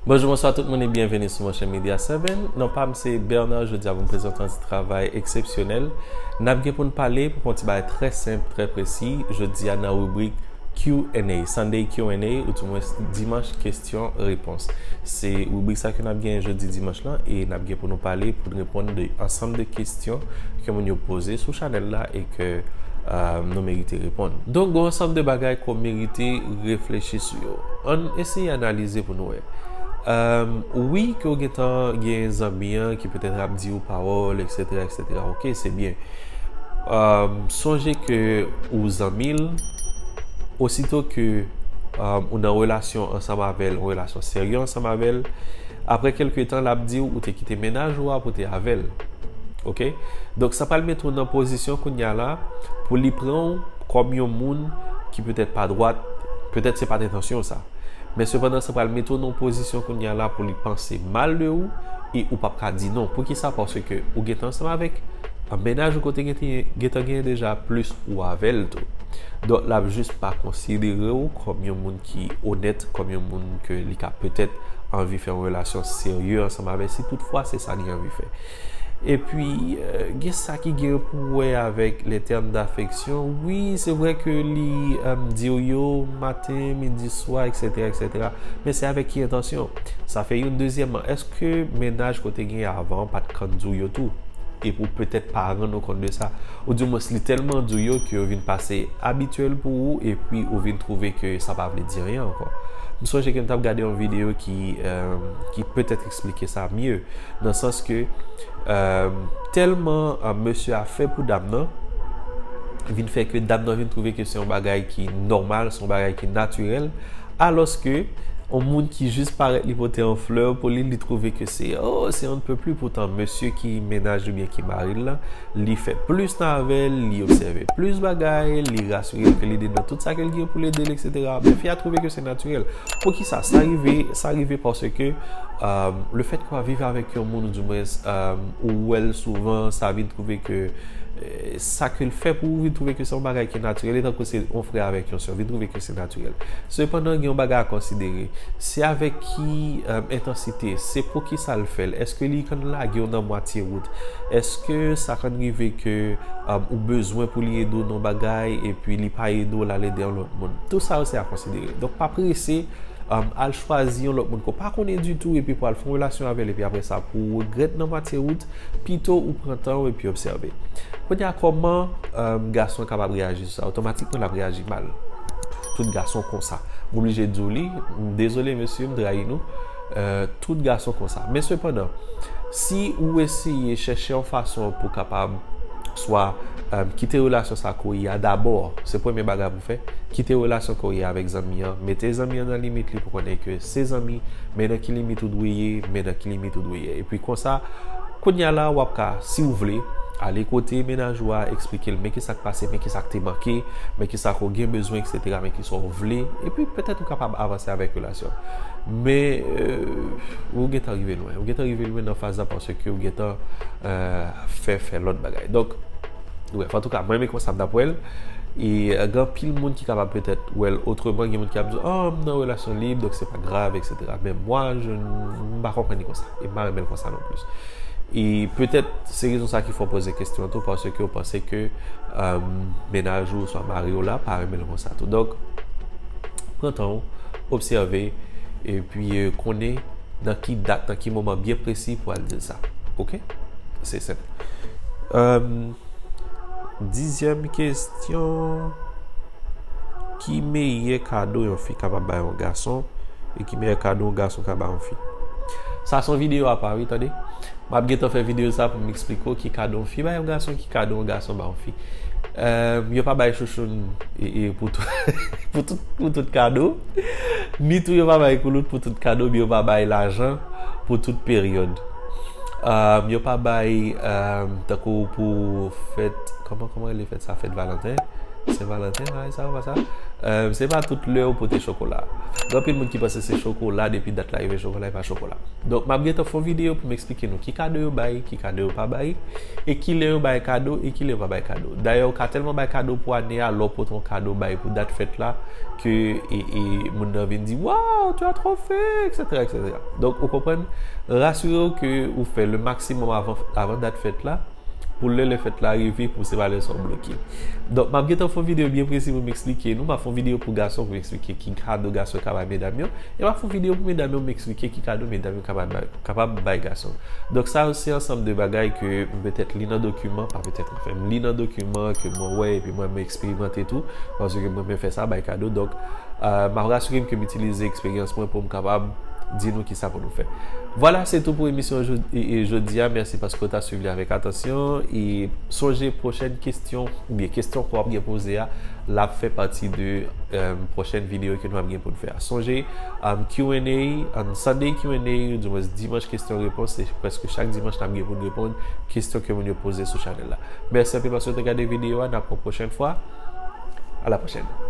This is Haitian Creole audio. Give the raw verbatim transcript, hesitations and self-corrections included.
Bonjou, bonswa tout moun e byenveni sou Mon Chen Media sèt. Non pa m se Bernard, jodi a pou m prezante yon ti travay eksepsyonèl. N ap gen pou n pale pou yon ti bagay trè senp, trè presi, jodi a nan ribrik Q and A, Sunday Q and A, ou di mwens dimanch kesyon repons. Se ribrik sa ke n ap gen jodi dimanch lan e n ap gen pou nou pale, pou n reponn de ansanm de kesyon ke moun yo poze sou chanèl la e ke, euh, nou merite reponn. Donk, gen ansanm de bagay ke w merite reflechi sou yo. Ann eseye analize pou nou wè. Euh, wi, ke w gentan gen zanmi an ki petèt ap di w pawòl, et cetera, et cetera. Ok, se byen. Euh, sonje ke ou zanmi l, osito ke, euh, ou nan relasyon ansanm avè l, yon relasyon serye ansanm avè l, apre kèlke tan, l ap di w ou te kite mennaj ou a pou te avè l. Ok? Donk, sa pral mete w nan pozisyon kounye a la pou li pran w kòm yon moun ki petèt pa dwat, petèt se pa t entansyon w sa. Men sepandan, sa pral mete w nan yon pozisyon kounye a la pou li panse mal de ou e ou p ap ka di non. Poukisa? Paske ou gentan ansanm avèk mennaj ou ke w te gentan, gentan genyen deja, plis ou avè l tou. Donk, l ap jis pa konsidere w kòm yon moun ki onèt, kòm yon moun ke li ka petèt anvi fè yon relasyon serye ansanm avè, si toutfwa se sa li anvi fè. Epi, euh, gen sa ki gen pou wè avèk les termes d'affection. Wi, se vre ke li, euh, di w yo maten, midi, swa, et cetera, et cetera. Men se avèk ki entansyon? Sa fè youn. Dezyèmman, èske mennaj ke w te genyen avan pa t konn di w yo tou? Epi w petèt pa rann ou kont de sa. Oudimwens, li tèlman di w yo ke yo vin pase abityèl pou ou, epi ou vin twouve ke sa pa vle di anyen ankò. M sonje ke m t ap gade yon videyo ki, euh, ki petèt eksplike sa mye, nan sans ke, euh, tèlman, euh, mesye a fè pou dam nan, vin fè ke dam nan vin twouve ke se yon bagay ki nòmal, se yon bagay ki natirèl, alòske yon moun ki jis parèt li pote yon flè pou li, li twouve ke se, oh, c'est on ne peut plus. Poutan mesye ki mennaj li oubyen ki mari l lan, li fè plis tan avè l, li obsève plis bagay, li rasire l ke li ede l nan tout sa ke l gen pou l ede l, et cetera. Men fi a twouve ke se natirèl. Poukisa? Sa rive, sa rive paske, euh, le fait ke w ap viv avèk yon moun, oudimwens, euh, ou wè l souvan, sa vin twouve ke, euh, sa ke l fè pou ou, vin twouve ke se yon bagay ki natirèl, e tankou se yon frè avèk yon sè, vin twouve ke se natirèl. Sepandan, gen yon bagay a konsidere. Se avèk ki, euh, entansite? Se poukisa l fè l? Èske li konn lage w nan mwatye wout? Èske sa konn rive ke, um, ou bezwen pou li ede w nan bagay, epi li pa ede w, l al ede yon lòt moun? Tout sa yo se a konsidere. Donk, pa prese, um, al chwazi yon lòt moun ke w pa konnen ditou, epi pou al fè yon relasyon avè l, epi apre sa, pou w regrèt nan mwatye wout, pito ou pran tan w epi obsève. Kounye a, kòman, um, gason kapab reyaji sou sa? Otomatikman, l ap reyaji mal. Tout gason konsa. M oblije di w li, m dezole, mesye, m trayi nou. Euh, tout gason konsa. Men sepandan, si ou eseye chèche yon fason pou kapab swa, euh, kite relasyon sa ke w ye a dabò, se premye bagay pou w fè, kite relasyon ke w ye avèk zanmi an, mete zanmi an nan limit li pou konnen ke se zanmi, men nan ki limit ou dwe ye, men nan ki limit ou dwe ye. Epi konsa, kounye a la, w ap ka, si w vle, ale kote mennaj ou a, eksplike l men ki sa k pase, men ki sa k te manke, men ki sa ke w gen bezwen, et cetera, men ki sa w vle, epi petèt ou kapab avanse avèk relasyon. Men, euh, ou gentan rive lwen. Ou gentan rive lwen nan faz la paske ou gentan, euh, fè, fè lòt bagay. Donk, brèf, antouka, mwen menm konsa m t ap wè l. E, euh, gen anpil moun ki kapab petèt wè l otreman, gen moun ki ap di, oh, m nan relasyon lib, donk se pa grav, et cetera. Men mwa, je, m pa konprann li konsa. E m pa renmen l konsa non plis. E petèt se rezon sa ki fè w poze kesyon an tou, paske w panse ke, euh, mennaj ou oswa mari w la pa renmen l konsa tou. Donk, pran tan w, obsève, epi, euh, konnen nan ki dat, nan ki moman byen presi pou al di l sa. Ok? Se senp. Euh, dizyèm kesyon, ki meyè kado yon fi kapab bay yon gason, e ki meyè kado yon gason ka bay yon fi? Sa se yon videyo apa, wi, tande. M ap gentan fè videyo sa pou m eksplike w ki kado yon fi bay yon gason, ki kado yon gason bay yon fi. Euh, yo pa bay chouchoun e, e pou tout, pou tout, pou tout kado. Ni tou yo pa bay koulout pou tout kado, oubyen yo pa bay lajan pou tout peryòd. Euh, yo pa bay, euh, tankou pou fèt, kòman, kòman rele fèt sa? Fèt Valanten? Sen Valanten, bagay sa, pa sa? Euh, se pa tout lè ou pote chokola. Gen anpil moun ki panse se chokola, depi dat la rive chokola, e pa chokola. Donk, m ap gentan fè yon videyo pou m eksplike nou ki kado yo bay, ki kado yo pa bay, e ki lè yo bay kado, e ki lè yo pa bay kado. Dayè, ou ka tèlman bay kado pou ane a, lè w pote yon kado bay pou dat fèt la, ke e, e, moun nan vin di, "Waouh, tu as trop fait, et cetera, et cetera" Donk, ou konprann, rasire w ke ou fè le maksimòm avan, avan dat fèt la, pou lè, lè fèt la rive, pou se pa lè sa w bloke. Donk, m ap gentan fè yon videyo byen presi pou m eksplike nou. M ap fè yon videyo pou gason pou m eksplike ki kado gason ka bay medam yo. E m ap fè yon videyo pou medam yo, m eksplike ki kado medam yo kapab bay, kapab bay gason. Donk, sa yo se ansanm de bagay ke petèt li nan dokiman, pa petèt, anfen, m li nan dokiman ke mwen wè, epi mwen, mwen eksperimante tou, paske mwen, mwen fè sa, bay kado. Donk, euh, m ap rasire m ke m itilize eksperyans mwen pou m kapab di nou ki sa pou nou fè. Vwala, se tou pou emisyon jodi, e, e jodi a. Mèsi paske w ta swiv li avèk atansyon. E sonje, pwochèn kesyon, oubyen kesyon ke w ap gen poze a, l ap fè pati de, euh, pwochèn videyo ke nou ap gen pou n fè a. Sonje, um, Q and A, on Sunday Q and A, oudimwens dimanch kesyon repons, se prèske chak dimanch n ap gen pou n reponn kesyon ke moun yo poze sou chanèl la. Mèsi anpil paske w te gade videyo a, n ap wè w pwochèn fwa. A la pwochèn.